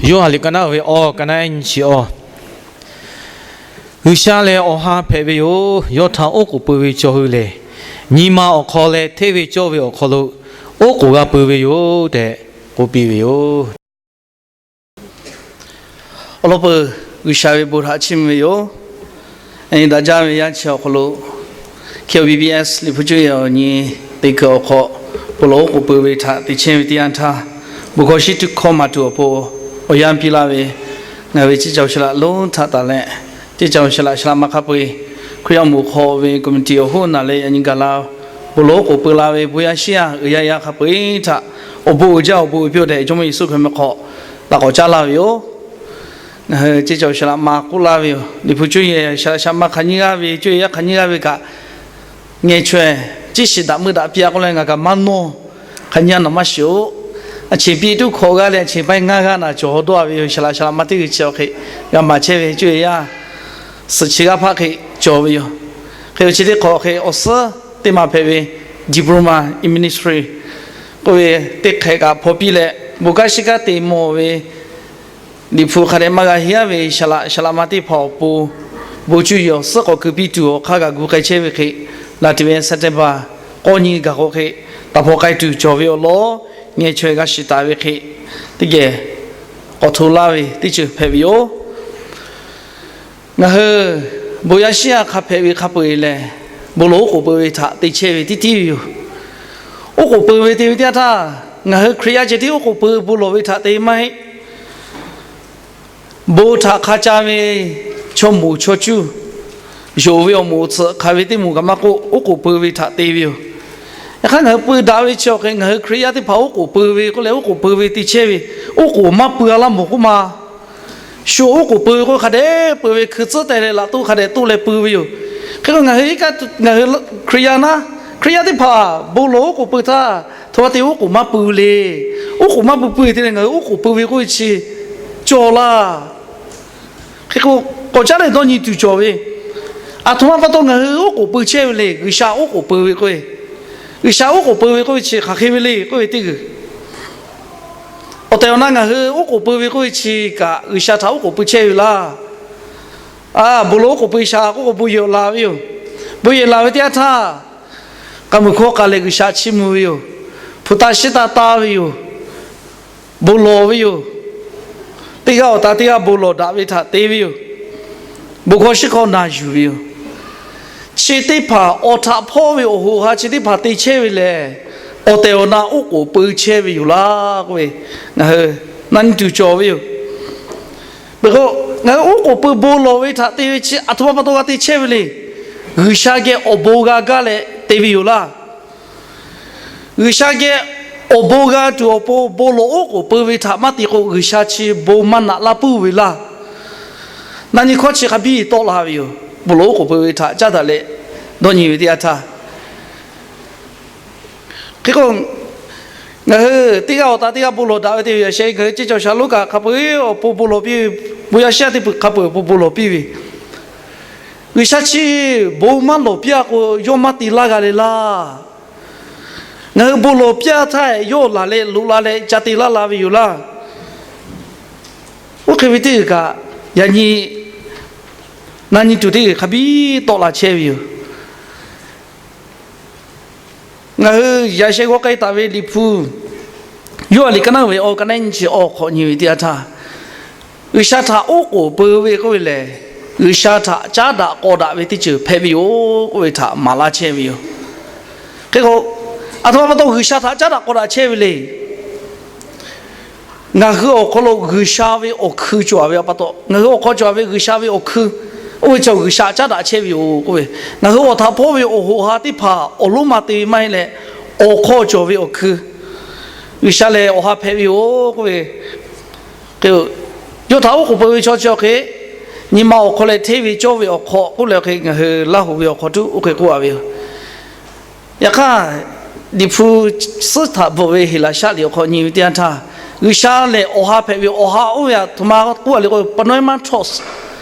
Yoˇhanˬ liꞈ ka naˉ ve awˬ ka naˉ nyi chi awˬ, G'uiˬsha lehˬ awˬ ha hpehꞈ ve yoˬ. Yawˇ htaꞈ oˉ k'oˍ pui ve chaw hui lehˬ, nyi ma awˬ hk'aw leh hteˇ ve cawˇ ve awˬ hk'aw lo oˉ k'oˍ g'a pui ve yoˬ tehꞈ k'oˆ piˇ ve yoˬ. Awˬ lawn peuˬ, G'uiˬsha ve bon htaꞈ chiˇ mvuh ve yoˬ. Daꞈ jaˇ ve yaˇ chi awˬ hk'aw lo K B B S Liꞈ hpu cuˇ yehˬ awˬ nyi teˇ kuiˬ awˬ hk'aw, bon lawˬ oˉ k'oˍ pui ve htaꞈ te chehˇ ve teˇ yanˇ htaˇ, bon hkawˇ shiˉ tuˇ hkawˇ maˍ tuˬ awˬ pon awˬ yanˇ piˇ laˇ ve, ngaˬ ve ceˇ caˬ awˬ shaˍ laꞈ lonˉ htaꞈ taˍ leh, ceˇ caˬ awˬ shaˍ laꞈ shaˍ laꞈ ma hk'a peu-eˬ, Hkriꞈ yaˇ awˬ moˍ hk'aw ve committee awˬ hoˉ naˬ leh yaꞈ nyi gaˬ la, bon lawˬ oˉ k'oˍ pui la ve bon yaˇ shiˉ yaˇ uiˍ yaˇ yaˇ hk'a peu-eˬ htaꞈ awˬ bon uiˍ jaˇ awˬ bon uiˍ piˇ-oˆ tehꞈ Jawˇmawˇ Yeˍsuˆ Hkriꞈ meh hk'aw taꞈ k'awꞈ caˉ laˇ ve yoˬ. Ngaˬ hui ceˇ caˬ awˬ shaˍ laꞈ ma k'oˆ laˇ ve yoˬ. Liꞈ hpu cuˇ yehˬ shaˍ laꞈ shaˍ ma hk'aˬ nyiˇ g'aˇ ve, cuˇ yehˬ yaˇ hk'aˬ nyiˇ g'aˇ ve kaꞈ, ngeh chaweh ciˉ shiˍ daꞈ meuˇ daꞈ piˇ-a k'oˆ leh ngaˬ kaꞈ maˇ nawˇ. Hk'aˬ nyiˇ g'aˇ naˬ maˇ shiˍ-oˬ. A cheˬ piˇ tuˉ hkawꞈ g'aˇ leh a cheˬ paiˇ ngaˇ g'aˇ naˬ cawˬ dawˇ-a ve yoˬ. Shaˍ laꞈ shaˍ laꞈ ma teˇ g'uiˬ chi awˬ hk'e g'a maˍ chehˇ ve cuˇ yehˬ yaˇ suhˍ chi g'aˇ hpaˇ hk'e cawˬ ve yoˬ. Hk'e awˬ chi teˇ hk'awꞈ hk'e awˬ suhˉ teˇ ma hpehꞈ ve Diploma in Ministry k'oˆ ve teˇ hk'ehꞈ kaꞈ hpaw piˇ leh, bon kanˉ shiˉ kanˉ te mawˬ ve Liꞈ hpu hk'a dehꞈ maˇ g'a heˆ-a ve shaˍ laꞈ shaˍ laꞈ ma teˇ hpaˍ awˬ pon, bon cuˇ yehˬ awˬ suhˉ k'awꞈ keu piˇ tuˬ awˬ hk'aˇ g'a gu k'ai chehˇ ve hk'e, laˬ tuˬ ve September k'awˇ nyi gaˬ k'o hk'e, taˍ hpaw k'ai tuˬ cawˬ ve awˬ lawn, ngeh chaweh g'a shiˍ taˍ ve hk'e, teˇ geh k'awꞈ hto laˇ ve teˇ ceuˬ hpehꞈ ve yoˬ. Ngaˬ hui bon yaˇ shiˉ yaˇ hk'a hpehꞈ ve hk'a peu-eˬ lehˬ, bon lawˬ oˉ k'oˍ pui ve htaꞈ te chehˇ ve tiˉ tiˉ ve yoˬ. Oˉ k'oˍ pui ve te ve teˇ yanˇ htaˇ, ngaˬ hui Hkriꞈ yaˇ ceh tiˉ oˉ k'oˍ pui bon lawˬ ve htaꞈ te maˇ heˆ. Bon htaꞈ hk'a ca ve chaw moˍ chaw cuˇ, yonˍ ve awˬ moˍ awˬ tsuhꞈ hk'aˬ ve teˇ moˍ kaꞈ maˇ k'oˆ, oˉ k'oˍ pui ve htaꞈ te ve yoˬ. Yaꞈ hk'aˇ ngaˬ hui pui daꞈ ve chi awˬ hk'e, ngaˬ hui Hkriꞈ yaˇ teˇ hpaˍ oˉ k'oˍ pui ve k'oˆ leh, oˉ k'oˍ pui ve te chehˇ ve, oˉ k'oˍ maˇ pui a laˇ mawˬ k'oˆ ma. Shu oˉ k'oˍ pui ve k'oˆ hk'a dehꞈ pui ve, hkui tcuhˉ teh leh laꞈ toˆ hk'a dehꞈ toˆ leh pui ve yoˬ. Hk'e k'o ngaˬ hui iˉ kaˆ ngaˬ hui Hkriꞈ yaˇ naˉ, Hkriꞈ yaˇ teˇ hpaˍ bon lawˬ oˉ k'oˍ pui htaˇ, hto ma te oˉ k'oˍ maˇ pui le. Oˉ k'oˍ maˇ pui pui te leh ngaˬ hui oˉ k'oˍ pui ve k'oˆ ve chi cawˬ laˇ. Hk'e k'o, k'awꞈ caˉ leh dawˇ nyi tuˬ cawˬ ve, aˬ htoꞈ ma pa taw ngaˬ hui oˉ k'oˍ pui chehˇ ve le. G'uiˬsha oˉ k'oˍ pui ve k'oˆ ve, G'uiˬsha oˉ k'oˍ pui ve k'oˆ ve chi hk'aˬ hk'e ve le k'oˆ ve teˇ g'uiˬ, awˬ tehˬ awˬ na ngaˬ hui oˉ k'oˍ pui ve k'oˆ ve chi kaꞈ G'uiˬsha htaꞈ oˉ k'oˍ pui chehˇ ve laˇ. A, bon lawˬ oˉ k'oˍ pui shaˍ k'oˆ k'o, bon yehˬ laˬ ve yoˬ. Bon yehˬ laˬ ve teˇ yanˇ htaˇ, k'a muiˬ hkawˇ k'a leh G'uiˬsha chiˇ mvuh ve yoˬ. Hpu taˇ shiˉ taˇ taˇ ve yoˬ. Bon lawˬ ve yoˬ. Teˇ g'aˇ awˬ ta teˇ g'aˇ bon lawˬ daꞈ ve htaꞈ te ve yoˬ. Bon hkawˇ shiˉ hkawˇ na yuˬ ve yoˬ. Chi teˇ hpaˍ awˬ htaꞈ hpawˇ ve awˬ hoꞈ ha chi teˇ hpaˍ te chehˇ ve lehˬ, awˬ tehˬ awˬ na oˉ k'oˍ pui chehˇ ve yoˬ laˇ k'oˆ ve, ngaˬ hui na nyi tuˬ cawˬ ve yoˬ. Peuˬ k'o, ngaˬ hui oˉ k'oˍ pui bon lawˬ ve htaꞈ te ve chi aˬ htoꞈ ma pa taw g'a te chehˇ ve le. G'uiˬsha geh awˬ bon g'a gaˇ leh te ve yoˬ laˇ. G'uiˬsha geh awˬ bon g'a tuˬ awˬ pon bon lawˬ oˉ k'oˍ pui ve htaꞈ maˇ te k'o, G'uiˬsha chi bon maˇ naꞈ laˇ puiˉ ve laˇ. Na nyi hkawˇ chi hk'a biˇ tawˆ la ve yoˬ. Bon lawˬ oˉ k'oˍ pui ve htaꞈ caˉ daꞈ leh dawˇ nyi ve teˇ yanˇ htaˇ, hk'e k'o, ngaˬ hui teˇ g'aˇ awˬ ta teˇ g'aˇ bon lawˬ daꞈ ve te ve yaꞈ sheh, ngaˬ hui ceˇ caˬ awˬ shaˍ lonˉ kaꞈ hk'a peu-eˬ awˬ pon bon lawˬ piˇ ve, bon yaˇ shiˉ yaˇ teˇ hpaˍ hk'a peu-eˬ awˬ pon bon lawˬ piˇ ve, G'uiˬsha chi bon maˇ lawˬ piˇ-a k'o, yawˇ maˇ te laˇ g'a le laˇ. Ngaˬ hui bon lawˬ piˇ-a htaˇ, yawˇ laˬ leh loꞈ la leh ca te laˇ la ve yoˬ laˇ. Oˇ hk'e ve teˇ g'uiˬ kaꞈ, yaꞈ nyi na nyi tuˬ teˇ g'uiˬ hk'a biˇ tawˆ la chehˇ ve yoˬ. Ngaˬ hui yaꞈ sheh g'aw k'ai taˍ ve Liꞈ hpu, Yoˇhanˬ liꞈ ka naˉ ve awˬ ka naˉ nyi chi awˬ hk'awꞈ nyi ve teˇ yanˇ htaˇ, G'uiˬsha htaꞈ oˉ k'oˍ pui ve k'oˆ ve lehˬ, G'uiˬsha htaꞈ caˉ daꞈ k'aw daꞈ ve teˇ ceuˬ hpehꞈ ve yoˬ k'oˆ ve htaꞈ maˍ laˇ chehˇ ve yoˬ. Hk'e k'o, aˬ htoꞈ ma pa taw G'uiˬsha htaꞈ caˉ daꞈ k'aw daꞈ chehˇ ve le. Ngaˬ hui awˬ hk'aw lo G'uiˬsha ve awˬ hkui cawˬ-a ve pa taw, ngaˬ hui awˬ hk'aw cawˬ-a ve G'uiˬsha ve awˬ hkui, oˇ ve chi G'uiˬsha caˉ daꞈ chehˇ ve yoˬ k'oˆ ve, ngaˬ hui awˬ htaꞈ hpawˇ ve awˬ hoꞈ ha teˇ hpaˍ awˬ lonˉ ma te ve maˇ heˆ leh, awˬ hk'aw cawˬ ve awˬ hkui, G'uiˬsha lehˬ awˬ ha hpehꞈ ve yoˬ k'oˆ ve, yawˇ htaꞈ oˉ k'oˍ pui ve chaw chi awˬ hk'e, nyi ma awˬ hk'aw leh hteˇ ve cawˇ ve awˬ hk'aw k'oˆ leh hk'e, ngaˬ hui Laˇ hoꞈ ve awˬ hk'aw tuˉ oˇ hk'e k'oˆ-a ve yoˬ. Yaꞈ hk'aˇ, Liꞈ hpu suhˉ htaꞈ bvuhꞈ ve Heˍlaˍsaˆ liꞈ awˬ hk'aw nyi ve teˇ yanˇ htaˇ, G'uiˬsha lehˬ awˬ ha hpehꞈ ve yoˬ. Awˬ ha oˇ ve aˬ htoꞈ ma k'oˆ-a le k'o, pneuma tos.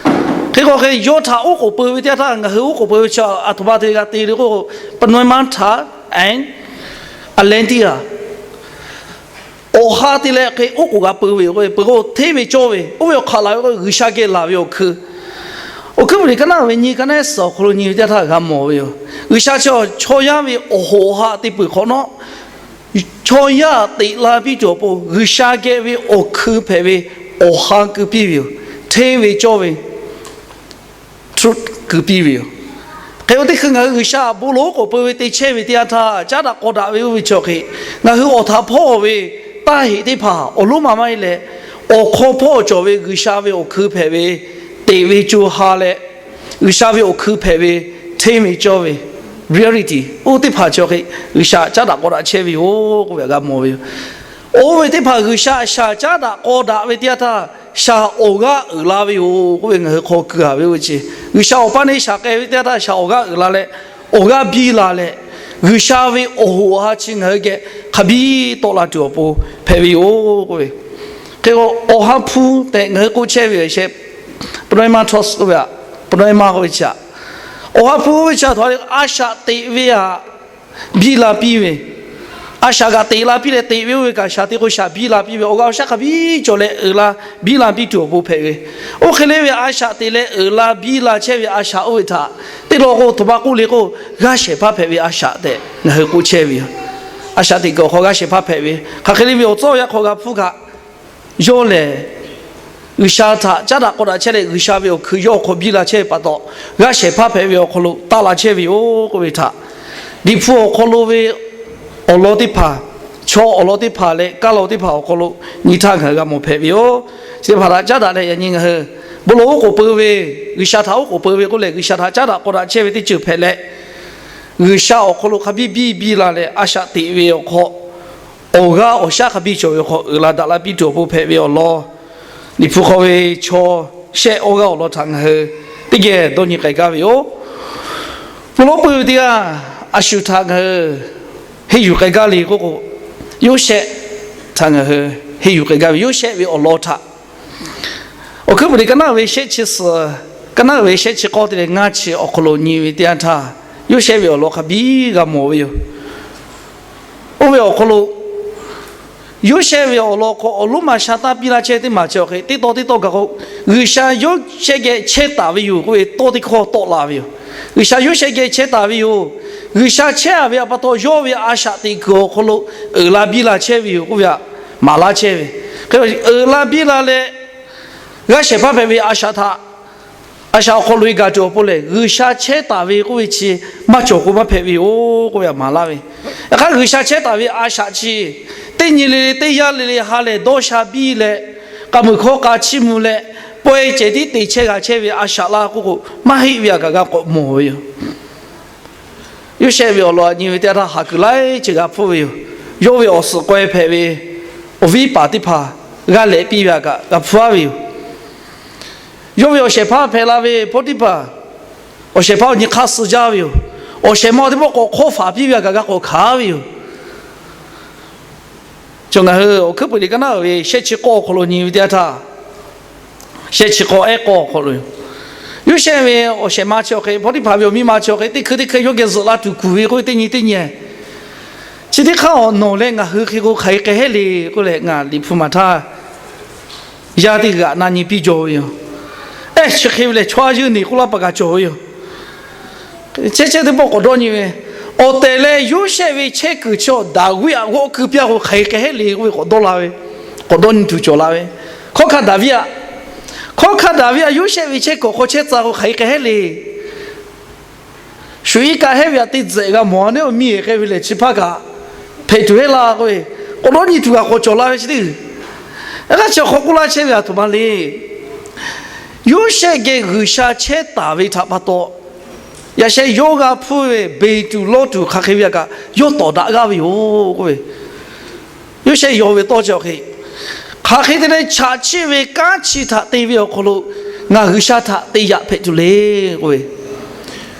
Hk'e k'o hk'e, yawˇ htaꞈ oˉ k'oˍ pui ve teˇ yanˇ htaˇ ngaˬ hui oˉ k'oˍ pui ve chi aˬ htoꞈ ma te g'a te le k'o, pneuma tos and alethea. Awˬ ha te leh hk'e oˉ k'oˍ g'a peu ve yoˬ. K'oˆ ve peuˬ k'o, hteˇ ve cawˇ ve, oˇ ve awˬ hk'aˬ laˬ ve k'o, G'uiˬsha geh laˬ ve awˬ hkui. Awˬ hkuiˉ puiˍ liꞈ ka naˆ ve nyi, ka naˆ suhˍ awˬ hk'aw lo nyi ve teˇ yanˇ htaˇ g'a mawˬ ve yoˬ. G'uiˬsha chi chaw yaˇ ve awˬ hoꞈ awˬ ha te peuˬ hk'awꞈ nawˉ, chaw yaˇ teꞈ la piˇ tuˬ awˬ pon G'uiˬsha geh ve awˬ hkui hpehꞈ ve awˬ ha keu piˇ ve yoˬ. Hteˇ ve cawˇ ve, truth keu piˇ ve yoˬ. Hk'e k'o, teˇ hkui ngaˬ hui G'uiˬsha bon lawˬ oˉ k'oˍ peu ve te chehˇ ve teˇ yanˇ htaˇ, caˉ daꞈ k'aw daꞈ ve oˇ ve chi awˬ hk'e, ngaˬ hui awˬ htaꞈ hpawˇ ve taˇ heꞈ teˇ hpaˍ awˬ lonˉ ma maˇ heˆ leh, awˬ hk'aw hpawˇ cawˬ ve G'uiˬsha ve awˬ hkui hpehꞈ ve teꞈ ve co ha leh, G'uiˬsha ve awˬ hkui hpehꞈ ve hteˇ ve cawˇ ve, reality oˇ teˇ hpaˍ chi awˬ hk'e, G'uiˬsha caˉ daꞈ k'aw daꞈ chehˇ ve yoˬ k'oˆ ve htaꞈ g'a mawˬ ve yoˬ. Oˇ ve teˇ hpaˍ G'uiˬsha shaˍ caˉ daꞈ k'aw daꞈ ve teˇ yanˇ htaˇ, shaˍ awˬ g'aˇ uiˍ la ve yoˬ k'oˆ ve ngaˬ hui hk'aw keu a ve oˇ ve chi, G'uiˬsha awˬ paˇ neˇ shaˍ k'ai ve teˇ yanˇ htaˇ shaˍ awˬ g'aˇ uiˍ la leh, awˬ g'aˇ biˇ la leh, G'uiˬsha ve awˬ hoꞈ awˬ ha chi ngaˬ hui geh hk'a biˇ tawˆ la tuˬ awˬ pon hpehꞈ ve yoˬ k'oˆ ve. Hk'e k'o, awˬ ha hpu tehꞈ ngaˬ hui k'oˆ chehˇ ve yoˬ shehˆ. Pneuma k'oˆ ve, pneuma k'oˆ ve chi, awˬ ha hpu k'oˆ ve chi a htaꞈ a shaꞈ teꞈ ve aꞈ biˇ la piˇ ve, a shaꞈ kaꞈ teꞈ la piˇ leh, teꞈ ve oˇ ve kaꞈ shaˍ te k'o shaˍ biˇ la piˇ ve, awˬ g'aˇ awˬ shaˉ hk'a biˇ cawˬ leh uiˍ la biˇ la piˇ tuˬ awˬ pon hpehꞈ ve. Oˇ hk'e le ve a shaꞈ teꞈ leh uiˍ la biˇ la chehˇ ve a shaꞈ oˇ ve htaꞈ teˇ law k'o, htoꞈ ma k'oˆ le k'o, g'aˇ shehˍ hpaˇ hpehꞈ ve a shaꞈ tehꞈ ngaˬ hui k'oˆ chehˇ ve yoˬ. A shaꞈ teꞈ kuiˬ awˬ hk'aw g'aˇ shehˍ hpaˇ hpehꞈ ve, hk'aˬ hk'e le ve awˬ tcuhˉ awˬ yanˇ hk'aw g'a hpuˇ kaꞈ, yawˇ lehˬ G'uiˬsha htaꞈ caˉ daꞈ k'aw daꞈ chehˇ leh, G'uiˬsha ve awˬ hkui yawˇ awˬ hk'aw biˇ la chehˇ ve pa taw, g'aˇ shehˍ hpaˇ hpehꞈ ve awˬ hk'aw lo taˆ la chehˇ ve yoˬ k'oˆ ve htaꞈ, Liꞈ hpu awˬ hk'aw lo ve awˬ lawn teˇ hpaˍ, chaw awˬ lawn teˇ hpaˍ leh kaˇ law teˇ hpaˍ awˬ hk'aw lo nyi htaˇ ngaˬ hui g'a mawˬ hpehꞈ ve yoˬ. Chi teˇ hpaˍ htaꞈ caˉ daꞈ leh yaꞈ nyi ngaˬ hui bon lawˬ oˉ k'oˍ peu ve, G'uiˬsha htaꞈ oˉ k'oˍ peu ve k'oˆ lehˬ, G'uiˬsha htaꞈ caˉ daꞈ k'aw daꞈ chehˇ ve teˇ ceuˬ hpehꞈ leh, G'uiˬsha awˬ hk'aw lo hk'a biˇ biˇ biˇ la leh a shaꞈ teꞈ ve awˬ hk'aw, awˬ g'aˇ awˬ shaˉ hk'a biˇ cawˬ ve awˬ hk'aw uiˍ la daꞈ la piˇ tuˬ awˬ pon hpehꞈ ve awˬ lawn, Liꞈ hpu hk'aw ve chaw shehˆ awˇ g'aˇ awˬ lawn htaꞈ ngaˬ hui teˇ geh dawˇ nyi k'ai gaˇ ve yoˬ. Bon lawˬ peu ve teˇ g'aˇ a shu htaꞈ ngaˬ hui henˇ yuˬ k'ai gaˇ le k'oˆ k'o, Yoˇsehꞈ htaꞈ ngaˬ hui henˇ yuˬ k'ai gaˇ ve, Yoˇsehꞈ ve awˬ lawn htaꞈ Awˬ hkuiˉ puiˍ liꞈ ka naˆ ve shehˆ chi suhˍ, ka naˆ ve shehˆ chi k'awˇ te leh ngaˇ chi awˬ hk'aw lo nyi ve teˇ yanˇ htaˇ, Yoˇsehꞈ ve awˬ lawn hk'a biˇ g'a mawˬ ve yoˬ. Oˇ ve awˬ hk'aw lo Yoˇsehꞈ ve awˬ lawn hk'aw awˬ lonˉ ma sha taˇ piˇ laˇ chehˇ teˇ maˬ chi awˬ hk'e teˇ tawˇ teˇ tawˇ gaˬ k'o, G'uiˬsha Yoˇsehꞈ geh chehˇ taˍ ve yoˬ k'oˆ ve tawˇ teˇ hkawˇ tawˆ la ve yoˬ. G'uiˬsha Yoˇsehꞈ geh chehˇ taˍ ve yoˬ. G'uiˬsha chehˇ a ve pa taw yawˇ ve a shaꞈ teꞈ kuiˬ awˬ hk'aw lo uiˍ la biˇ la chehˇ ve yoˬ k'oˆ ve htaꞈ maˍ laˇ chehˇ ve. Hk'e uiˍ la biˇ la leh, g'aˇ shehˍ hpaˇ hpehꞈ ve a shaꞈ htaꞈ, a shaꞈ awˬ hk'aw loꞈ e gaˬ tuˬ awˬ pon lehˬ, G'uiˬsha chehˇ taˍ ve k'oˆ ve chi maˇ cawˬ k'o maˇ hpehꞈ ve yoˬ k'oˆ ve htaꞈ maˍ laˇ ve. Yaꞈ hk'aˇ G'uiˬsha chehˇ taˍ ve a shaꞈ chi teˇ nyi le le teˇ yanˇ le le ha lehˬ dawˇ sha biˇ leh, k'a muiˬ hkawˇ k'a chiˇ mvuh leh, pawehˇ cehˬ tiˉ te chehˇ g'a chehˇ ve a shaꞈ laˇ k'oˆ k'o, maˇ heˆ ve htaꞈ kaꞈ g'a k'awꞈ mawˬ ve yoˬ. Yoˇsehꞈ ve awˬ lawn nyi ve teˇ yanˇ htaˇ haˍ kuiˬ laiˉ ceuˬ g'a hpfuhˇ ve yoˬ. Yawˇ ve awˬ suhˍ k'awehˇ hpehꞈ ve awˬ viˉ paˍ teˇ hpaˍ g'aˇ lehꞈ piˇ ve htaꞈ kaꞈ g'a hpfuhˇ a ve yoˬ. Yawˇ ve awˬ shehˍ hpaˇ hpehꞈ la ve Poˇtiˇpaˍ, awˬ shehˍ hpaˇ awˬ nyi hk'aˇ suh jaˇ ve yoˬ. Awˬ shehˍ ma teˇ pawˆ k'awꞈ hk'awˇ faˍ piˇ ve htaꞈ kaꞈ g'a k'awꞈ hkanˍ a ve yoˬ. Cawˬ ngaˬ hui awˬ hkuiˉ puiˍ liꞈ ka naˆ ve shehˆ chi k'awˇ awˬ hk'aw lo nyi ve teˇ yanˇ htaˇ, shehˆ chi k'awˇ ehˉ k'awˇ awˬ hk'aw lo yoˬ. Yoˇsehꞈ ve awˬ shehˍ ma chi awˬ hk'e, Poˇtiˇpaˍ ve awˬ miˇ ma chi awˬ hk'e, teˇ hkui teˇ hkui yawˇ geh zuhꞈ la tuˬ kuˬ ve k'oˆ ve teˇ nyi teˇ nyi. Chi teˇ hk'aˇ awˬ nawˬ leh ngaˬ hui hk'e k'o hk'aˬ hk'e k'ai heˆ le k'oˆ leh, ngaˬ Liꞈ hpu maˍ htaˇ yaˇ teˇ g'aꞈ na nyi piˇ jaw ve yoˬ. Ehˉ, chi hk'e ve lehˬ chaw a yeunˇ neˬ k'oˆ laˇ paˍ kaꞈ cawˬ ve yoˬ. Chehˇ chehˇ teˇ pawˆ k'awꞈ dawˇ nyi ve, awˬ tehˬ leh Yoˇsehꞈ ve chehˇ kuiˬ chi Daˍviˆ htaꞈ g'awˆ keu piˇ a k'o hk'aˬ hk'e k'ai heˆ le k'oˆ ve k'awꞈ dawˇ la ve, k'awꞈ dawˇ nyi tuˬ cawˬ la ve. Hkawˉ hkanˇ Daˍviˆ htaꞈ, hkawˉ hkanˇ Daˍviˆ htaꞈ Yoˇsehꞈ ve chehˇ kuiˬ awˬ hk'aw chehˇ tcuh k'o hk'aˬ hk'e k'ai heˆ le. Shu iˉ kaˆ heˉ ve htaꞈ te tzuhꞈ g'a mawˬ a neˉ awˬ miˇ e k'ai ve lehˬ chi hpaˇ kaꞈ hpehꞈ tuˬ heˆ laˇ k'oˆ ve, k'awꞈ dawˇ nyi tuˬ kaꞈ k'awꞈ cawˬ la ve chi teˇ g'uiˬ. Yaꞈ hk'aˇ chi awˬ hk'aw k'oˆ laˇ chehˇ ve a htoꞈ ma le. Yoˇsehꞈ geh G'uiˬsha chehˇ taˍ ve htaꞈ pa taw, yaꞈ sheh yawˇ g'a hpuˇ ve beˬ tuˬ lawˇ tuˬ hk'aˬ hk'e ve htaꞈ kaꞈ yawˇ tawˍ daꞈ g'aˇ ve yoˬ k'oˆ ve. Yoˇsehꞈ yonˍ ve tawˇ chi awˬ hk'e, hk'aˬ hk'e te leh chaꞈ chiˆ ve kanˉ chi htaꞈ te ve awˬ hk'aw lo ngaˬ G'uiˬsha htaꞈ te yaꞈ hpehꞈ tuˬ le k'oˆ ve.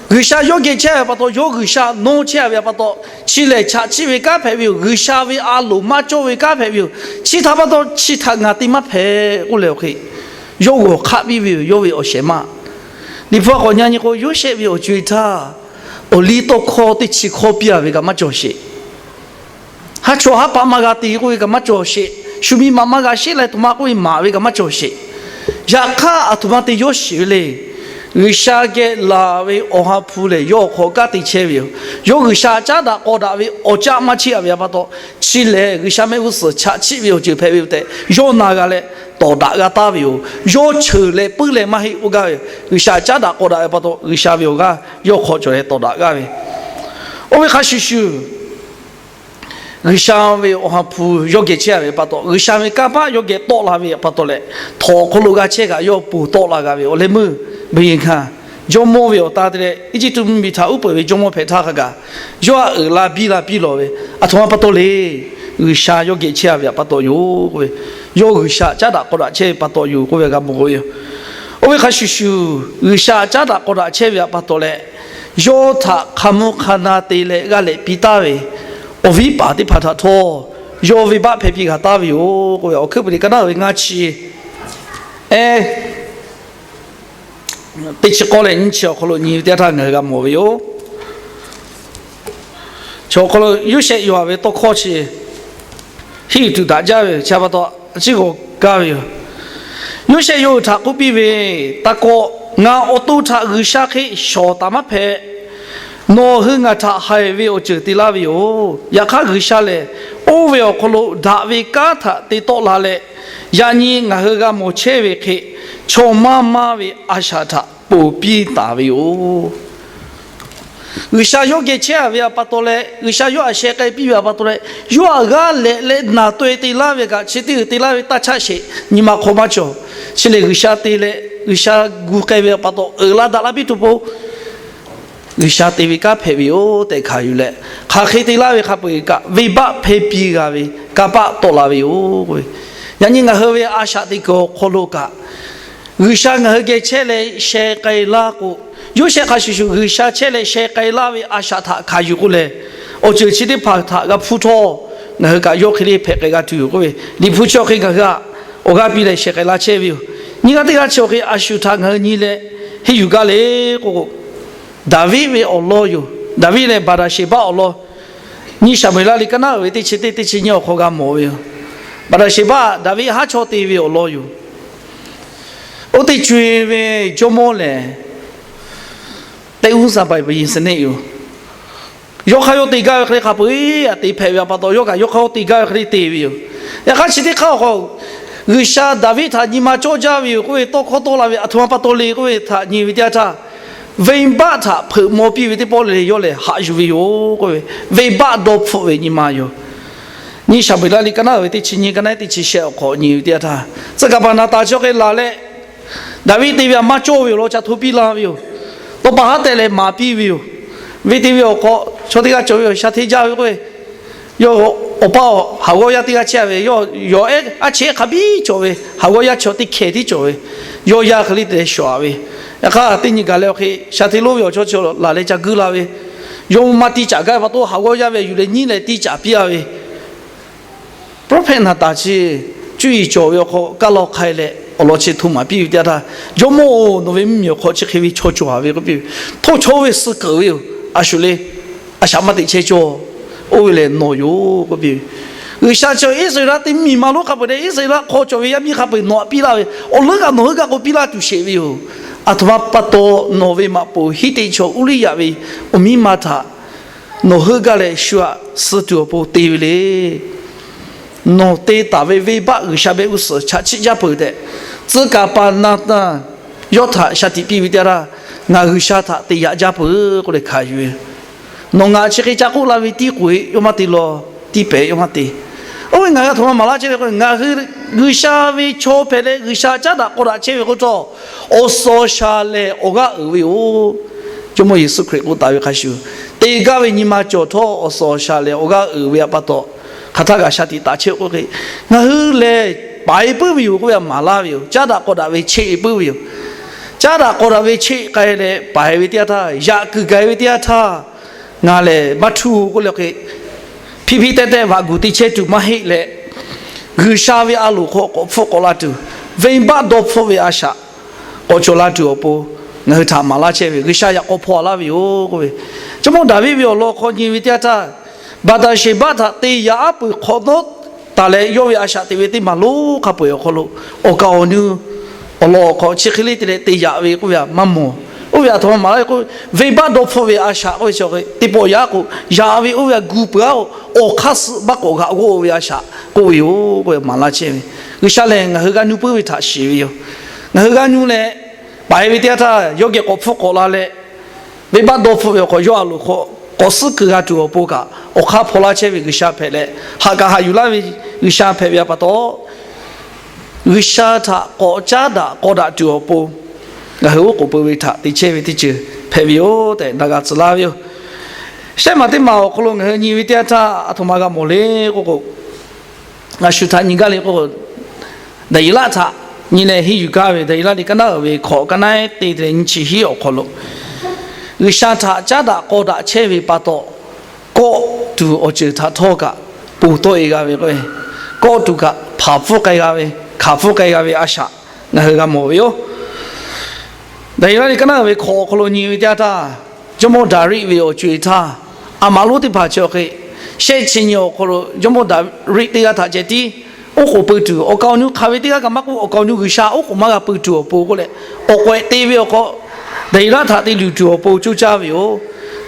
G'uiˬsha yawˇ geh chehˇ ve pa taw yawˇ G'uiˬsha nawˇ chehˇ ve pa taw, chi lehˬ chaꞈ chiˆ ve kanˉ hpehꞈ ve yoˬ. G'uiˬsha ve a loˍ maˇ cawˇ ve kanˉ hpehꞈ ve yoˬ. Chi htaꞈ pa taw chi htaꞈ ngaˬ te maˇ hpehꞈ k'oˆ leh awˬ hk'e, yawˇ g'awˬ hk'aˆ piˇ ve yoˬ, yawˇ ve awˬ shehˍ ma. Liꞈ hpu a k'awꞈ nyi nyi k'o, Yoˇsehꞈ ve awˬ co-e htaˇ awˬ liˇ tawˇ hkawˇ teˇ chi hkawˇ piˇ a ve kaꞈ maˇ cawˬ sheˍ. Haˉ chawˇ haˉ paˆ maˇ g'a te k'oˆ ve kaꞈ maˇ cawˬ sheˍ. Shu miˇ ma maˇ g'a sheˆ leh, aˬ htoꞈ ma k'oˆ ve maˍ ve kaꞈ maˇ cawˬ sheˍ. Yaꞈ hk'aˇ, aˬ htoꞈ ma te yawˇ shiˍ ve le. G'uiˬsha geh laˬ ve Awˬ ha hpu lehˬ, yawˇ awˬ hk'aw kanˉ te chehˇ ve yoˬ. Yawˇ G'uiˬsha caˉ daꞈ k'aw daꞈ ve awˬ caˆ maˇ chiˆ a ve pa taw, chi lehˬ G'uiˬsha mehˆ g'uˇ suhˍ chaꞈ chiˆ ve awˬ ceuˬ hpehꞈ ve yoˬ tehꞈ, yawˇ na g'a leh tawˍ daꞈ g'a taˍ ve yoˬ. Yawˇ cheuˬ leh puiˉ leh maˇ heˆ k'oˆ gaˇ ve, G'uiˬsha caˉ daꞈ k'aw daꞈ ve pa taw, G'uiˬsha ve awˬ g'aˇ yawˇ hk'aw cawˬ leh tawˍ daꞈ g'aˇ ve. Oˇ ve hk'a shuˍ shuˍ, G'uiˬsha ve Awˬ ha hpu yawˇ geh chehˇ a ve pa taw, G'uiˬsha ve kanˇ paˆ yawˇ geh tawˆ la ve pa taw leh, htawnˍ awˬ hk'aw lo g'a chehˇ kaꞈ yawˇ ponˬ tawˆ la g'a ve awˬ leh meuˇ, beˬ yeˬ hkanˍ, jawˇmawˇ ve awˬ ta te leh Eˇjiˇtuꞈ mvuhˇmiˬ htaꞈ uˉ peunˍ ve jawˇmawˇ hpehꞈ htaˇ hk'a gaˬ, yawˇ aꞈ uiˍ la biˇ la piˇ lawˬ ve, aˬ htoꞈ ma pa taw le. G'uiˬsha yawˇ geh chehˇ a ve pa taw yoˬ k'oˆ ve, yawˇ G'uiˬsha caˉ daꞈ k'aw daꞈ chehˇ ve pa taw yoˬ k'oˆ ve g'a mawˬ ve yoˬ. Oˇ ve hk'a shuˍ shuˍ, G'uiˬsha caˉ daꞈ k'aw daꞈ chehˇ ve pa taw leh, yawˇ htaꞈ hk'a mvuhˇ hk'a na te leh g'a lehꞈ piˇ taˍ ve awˬ viˉ paˍ teˇ hpaˍ htaꞈ htawˇ, yawˇ venˇbaˆ hpehˇ piˇ g'a taˍ ve yoˬ k'oˆ ve, Awˬ hkuiˉ puiˍ liꞈ ka naˉ ve ngaˇ chi, e, teˇ chi k'awˇ leh nyiˇ chi awˬ hk'aw lo nyi ve teˇ yanˇ htaˇ ngaˬ hui g'a mawˬ ve yoˬ. Chi awˬ hk'aw lo Yoˇsehꞈ yawˬ ve tawˇ hkawˇ chi hiˉ yuˬ tuˬ daꞈ jaˇ ve yoˬ. Chi pa taw, a ciˉ g'aw gaˇ ve yoˬ. Yoˇsehꞈ yawˇ hui htaꞈ k'oˆ piˇ ve, Taˇ kawˆ. Ngaˬ awˬ to htaꞈ G'uiˬsha hk'e shawˍ taˍ maˇ hpehꞈ. Nawˬ hui ngaˬ htaꞈ haiˬ ve awˬ ceuˬ te laˇ ve yoˬ. Yaꞈ hk'aˇ, G'uiˬsha lehˬ oˇ ve awˬ hk'aw lo daꞈ ve kanˉ htaꞈ te tawˆ la leh, yaꞈ nyi ngaˬ hui g'a mawˬ chehˇ ve hk'e, chaw maˇ maˇ ve a shaꞈ htaꞈ ponˬ piˇ taˍ ve yoˬ. G'uiˬsha yawˇ geh chehˇ a ve pa taw leh, G'uiˬsha yawˇ htaꞈ sheh k'ai piˇ ve pa taw leh, yawˇ htaꞈ g'aˇ lehꞈ leh naˬ taweh te laˇ ve kaꞈ, chi teˇ g'uiˬ te laˇ ve taˇ chaˆ sheˍ, nyi ma hk'aw maˇ cawˬ. Chi lehˬ, G'uiˬsha te leh G'uiˬsha gu k'ai ve pa taw, uiˍ la daꞈ la piˇ tuˬ pon G'uiˬsha te ve kanˉ hpehꞈ ve yoˬ tehꞈ hkanˍ yuˬ leh, hk'aˬ hk'e te laˇ ve hk'a peu-eˬ kaꞈ venˇbaˆ hpehˇ piˇ g'a ve kanˇ paˆ tawˆ la ve yoˬ. Yaꞈ nyi ngaˬ hui ve a shaꞈ teꞈ kuiˬ awˬ hk'aw lo kaꞈ, G'uiˬsha ngaˬ hui geh chehˇ leh sheh k'ai laˇ k'o, Yoˇsehꞈ hk'a shuˍ shuˍ G'uiˬsha chehˇ leh sheh k'ai laˇ ve a shaꞈ htaꞈ hkanˍ yuˬ k'oˆ leh, awˬ ceuˬ chi teˇ hpaˍ htaꞈ g'a hpuˇ htawˇ, ngaˬ hui kaꞈ yawˇ hk'e le hpehꞈ k'ai g'a tuˬ yoˬ k'oˆ ve, Liꞈ hpu chi awˬ hk'e ngaˬ hui htaꞈ awˬ g'aˇ piˇ leh sheh k'ai laˇ chehˇ ve yoˬ. Nyi g'aˇ teˇ g'aˇ chi awˬ hk'e a shuˍ htaꞈ ngaˬ hui nyi leh henˇ yuˬ gaˇ le k'o, Daˍviˆ ve awˬ lawn yoˬ. Daˍviˆ lehˬ, Baˍdaˍsheˍbaˆ awˬ lawn, nyi Saˍmo-eˍlaˆ liꞈ ka naˉ uiˍ ve teˇ chi teˇ teˇ chi nyiˇ awˬ hk'aw g'a mawˬ ve yoˬ. Baˍdaˍsheˍbaˆ Daˍviˆ haˉ chawˇ te ve awˬ lawn yoˬ. Oˇ teˇ co-e ve jawˇmawˇ lehˬ, teˇ uˉ saˍ paiˍ paiˍ yeˬ suhˍ neˆ yoˬ. Yawˇ hk'aˇ yawˇ te gaˇ ve hk'e le hk'a peu-eˬ a te hpehꞈ ve pa taw, yawˇ kaꞈ yawˇ hk'aˇ yawˇ te gaˇ ve hk'e le te ve yoˬ. Yaꞈ hk'aˇ, chi teˇ hk'aˇ awˬ hk'aw G'uiˬsha Daˍviˆ htaꞈ nyi ma cawˇ jaˇ ve yoˬ k'oˆ ve tawˇ hkawˇ tawˆ la ve, aˬ htoꞈ ma pa taw le k'oˆ ve htaꞈ nyi ve teˇ yanˇ htaˇ, venˇbaˆ htaꞈ hpeuꞈ maw piˇ ve teˇ pawˆ lehˬ, yawˇ lehˬ haꞈ yuˬ ve yoˬ k'oˆ ve, venˇbaˆ dawˇ hpfuhˆ ve nyi ma yoˬ. Nyi Saˍmo-eˍlaˆ liꞈ ka naˉ uiˍ ve teˇ chi nyiˇ, ka naˉ teˇ chi shehˆ awˬ hk'aw nyi ve teˇ yanˇ htaˇ, tcuh kaˍ paˍ Naˍtanˍ chi hk'e laˬ leh, Daˍviˆ te ve htaꞈ maˇ cawˇ ve awˬ lawn ca hto piˇ la ve yoˬ. Tawˇ pa haˉ tehꞈ leh maˍ piˇ ve yoˬ. Venˇ te ve awˬ hk'aw chaw teˇ g'aˇ cawˬ ve yoˬ. Sha hteˇ jaˇ ve k'oˆ ve, yawˇ awˬ pa awˬ haˍ g'awˇ yaˇ teˇ g'aˇ chehˇ ve, yawˇ yawˬ ehˉ aˉ cheˉ hk'a biˇ cawˬ ve, haˍ g'awˇ yaˇ chaw teˇ hkeh tiˉ cawˬ ve, yawˇ yaˇ hk'e le te leh shawˍ a ve. Yaꞈ hk'aˇ, teˇ nyi gaˬ leh awˬ hk'e sha hteˇ lonˉ ve awˬ chawˇ chi laˬ leh ca guiˇ la ve, yawˇ maˇ tiˇ caꞈ gaˇ ve pa taw, haˍ g'awˇ yaˇ ve yuˬ leh nyiˉ leh tiˇ caꞈ piˇ a ve, prophet Naˍtanˍ chi cuˇ yiˍ cawˬ ve awˬ hk'aw kaˇ lawˇ hk'ai leh awˬ lawn chi hto maˍ piˇ ve teˇ yanˇ htaˇ, Jawˇmawˇ-oˬ, nawˬ ve mvuhˇmiˬ awˬ hk'aw chi hk'e ve chaw cawˬ a ve k'oˆ piˇ ve, htawˇ chaw oˇ ve suh keunˍ ve yoˬ. A shuˍ le, a shaꞈ maˇ teꞈ chehˇ cawˇ. Oˇ ve lehˬ nawˬ yoˬ k'oˆ piˇ ve. G'uiˬsha chi Iˉsaˍreˍlaˆ teˇ miˬ ma lonˉ hk'a peu-eˬ leh Iˉsaˍreˍlaˆ hk'aw cawˬ ve yaˇ miˇ hk'a peu-eˬ nawˬ htaꞈ piˇ laˇ ve, awˬ leuˉ kaꞈ nawˬ heuˆ gaˇ k'o piˇ laˇ tuˬ sheˍ ve yoˬ. Aˬ htoꞈ ma pa taw nawˬ ve maꞈ poˍ Hiˉteˇ chaw Uˇliˇyaꞈ ve awˬ miˇ ma htaꞈ nawˬ heuˆ gaˇ leh shu htaꞈ suh tuˬ awˬ pon te ve le. Nawˬ te taˍ ve venˇbaˆ G'uiˬsha mehˆ g'uˇ suhˍ chaꞈ chiˆ jaˇ peuˬ tehꞈ, tcuh kaˍ paˍ Naˍtanˍ yawˇ htaꞈ shaˍ tiꞈ piˇ ve teˇ yanˇ htaˇ, ngaˬ G'uiˬsha htaꞈ te yaꞈ jaˇ peuˬ k'oˆ leh hkanˍ yuˬ ve. Nawˬ ngaˬ chi hk'e ca k'oˆ la ve tiˉ k'oꞈ-e yawˇ maˇ te law, tiˉ pehˍ yawˇ maˇ te. Oˇ ve ngaˬ hui aˬ htoꞈ ma maˍ laˇ chehˇ ve k'o, ngaˬ hui G'uiˬsha ve chaw hpehꞈ leh G'uiˬsha caˉ daꞈ k'aw daꞈ chehˇ ve k'oˆ htawˇ, awˬ suhˍ awˬ shaˍ lehˬ awˬ g'aˇ uiˍ ve yoˬ. Jawˇmawˇ Yeˍsuˆ Hkriꞈ k'oˆ taˍ ve hk'a shuˍ, te gaˇ ve nyi ma cawˬ htawˇ awˬ suhˍ awˬ shaˍ lehˬ awˬ g'aˇ uiˍ ve pa taw, hk'aˬ htaˇ kaꞈ shaˍ tiꞈ taˍ chehˇ k'oˆ hk'e, ngaˬ hui lehˬ paiˍ puiˉ ve yoˬ k'oˆ ve htaꞈ maˍ laˇ ve yoˬ. Caˉ daꞈ k'aw daꞈ ve cheˆ puiˉ ve yoˬ. Caˉ daꞈ k'aw daꞈ ve cheˆ k'ai leh paiˍ ve teˇ yanˇ htaˇ, yaꞈ kuiˬ gaˬ ve teˇ yanˇ htaˇ, ngaˬ lehˬ maˇ htuˇ k'oˆ leh hk'e, hpiˇ hpiˇ tehˇ tehˇ vaꞈ guˬ te chehˇ tuˬ maˇ heˆ leh, G'uiˬsha ve a loˍ hk'aw k'awꞈ hpfuhˆ k'awꞈ la tuˬ, venˇbaˆ dawˇ hpfuhˆ ve a shaꞈ k'awꞈ cawˬ la tuˬ awˬ pon, ngaˬ hui htaꞈ maˍ laˇ chehˇ ve, G'uiˬsha yaꞈ k'aw hpaw laˇ ve yoˬ k'oˆ ve. Jawˇmawˇ Daˍviˆ ve awˬ lawn hk'aw nyi ve teˇ yanˇ htaˇ, Baˍtaˍsheˍbaˆ htaꞈ te yaꞈ aˉ peuˬ hk'awꞈ nawˉ taˍ leh, yawˇ ve a shaꞈ teꞈ ve teˇ maˬ lonˉ hk'a peu-eˬ awˬ hk'aw lo, awˬ kaˍ awˬ nu awˬ lawn awˬ hk'aw chi hk'e le te leh te yaꞈ ve k'oˆ ve htaꞈ maˇ mawˬ. Oˇ ve aˬ htoꞈ ma maˍ laˇ ve k'o, venˇbaˆ dawˇ hpfuhˆ ve a shaꞈ k'oˆ ve chi teˇ pawˆ yaꞈ k'o, yaꞈ ve oˇ ve htaꞈ gu peuˬ-a k'o, awˬ hk'aˇ suh maˇ k'awꞈ g'aꞈ g'awˇ ve a shaꞈ k'oˆ ve yoˬ k'oˆ ve maˍ laˇ chehˇ ve. G'uiˬsha lehˬ ngaˬ hui g'a nuˇ puiˉ ve htaꞈ shiˍ ve yoˬ. Ngaˬ hui g'a nuˇ leh, paˍ-e ve teˇ yanˇ htaˇ yawˇ geh k'awꞈ hpfuhˆ k'awꞈ la leh, venˇbaˆ dawˇ hpfuhˆ ve awˬ hk'aw yawˇ a loˍ hk'aw k'awꞈ suhˉ keu g'a tuˬ awˬ pon kaꞈ, awˬ hk'aˇ hpaw laˇ chehˇ ve G'uiˬsha hpehꞈ leh, haꞈ kaꞈ haꞈ yuˬ laˇ ve G'uiˬsha hpehꞈ ve pa taw, G'uiˬsha htaꞈ k'awꞈ caˉ daꞈ k'aw daꞈ tuˬ awˬ pon ngaˬ hui oˉ k'oˍ pui ve htaꞈ te chehˇ ve teˇ ceuˬ hpehꞈ ve yoˬ tehꞈ na g'a tcuh laˇ ve yoˬ. Shehˆ maˬ teˇ maˬ awˬ hk'aw lo ngaˬ hui nyi ve teˇ yanˇ htaˇ, aˬ htoꞈ ma g'a mawˬ le k'oˆ k'o, ngaˬ shu htaꞈ nyi gaˇ le k'oˆ k'o, Daˍyeˍlaˆ htaꞈ nyi leh henˇ yuˬ gaˇ ve, Daˍyeˍlaˆ liꞈ kaˉ naˉ uiˍ ve hkawꞈ kaˉ naˉ teˇ leh nyiˇ chi hiˉ awˬ hk'aw lo, G'uiˬsha htaꞈ caˉ daꞈ k'aw daꞈ chehˇ ve pa taw, kawˆ tuˬ awˬ ceuˬ htaꞈ htawˇ kaꞈ ponˬ tawˆ-e g'a ve k'o, kawˆ tuˬ kaꞈ hpanˍ pfuhˇ k'ai g'a ve, hkanˍ pfuhˇ k'ai g'a ve a shaꞈ ngaˬ hui g'a mawˬ ve yoˬ. Daˍyeˍlaˆ liꞈ kaˉ naˉ uiˍ ve hkawꞈ awˬ hk'aw lo nyi ve teˇ yanˇ htaˇ, jawˇmawˇ Daˍriˆ ve awˬ co-e htaˇ, aˬ maꞈ lonˉ teˇ hpaˍ chi awˬ hk'e, shehˆ chi nyi awˬ hk'aw lo jawˇmawˇ Daˍriˆ teˇ g'aˇ htaꞈ ceh tiˉ oˉ k'oˍ pui tuˬ, awˬ kaˍ awˬ nu hk'aˬ ve teˇ g'aˇ kaꞈ maˇ k'oˆ, awˬ kaˍ awˬ nu G'uiˬsha oˉ k'oˍ maˇ g'a pui tuˬ awˬ pon k'oˆ leh, awˬ k'awehꞈ te ve awˬ hk'aw, Daˍyeˍlaˆ htaꞈ te luˬ tuˬ awˬ pon coˇ caˇ ve yoˬ.